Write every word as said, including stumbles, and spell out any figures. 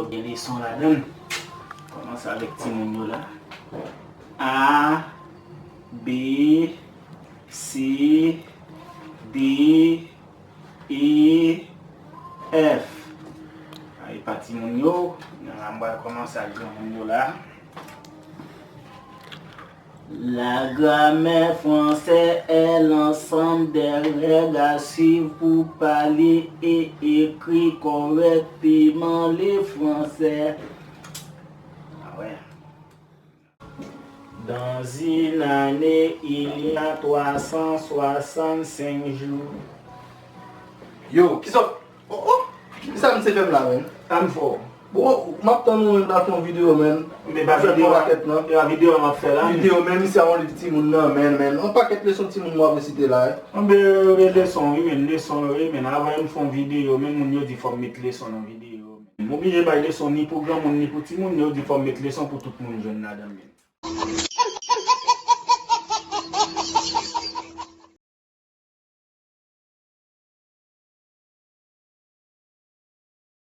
Gen leson ladan l. Kòmanse avèk timoun yo la. A, B, C, D, E, F. Sa e pa timoun yo. Nan la, m pral kòmanse ak granmoun yo la. La grammaire française est l'ensemble des règles à suivre pour parler et écrire correctement le français. Ah ouais. Dans une année, il y a trois cent soixante-cinq jours. Yo, kisa, oh, oh, kisa misye fè m la, menm? Tann fò. Bon, m ap tann ou menm la fè yon videyo, menm. Men pa videyo, pakèt, non? E pa videyo m ap fè la, men. Videyo, menm, misye a yon liv timoun nan, menm, menm. Yon pakèt leson timoun w ap resite la, eh. Anben, leson, wi, men, leson, wi, men. Avan m fè yon videyo, men, moun yo di fò m met leson nan videyo. M oblije bay leson ni pou granmoun, ni pou timoun, yo di fò m met leson pou tout moun jwenn ladan, men.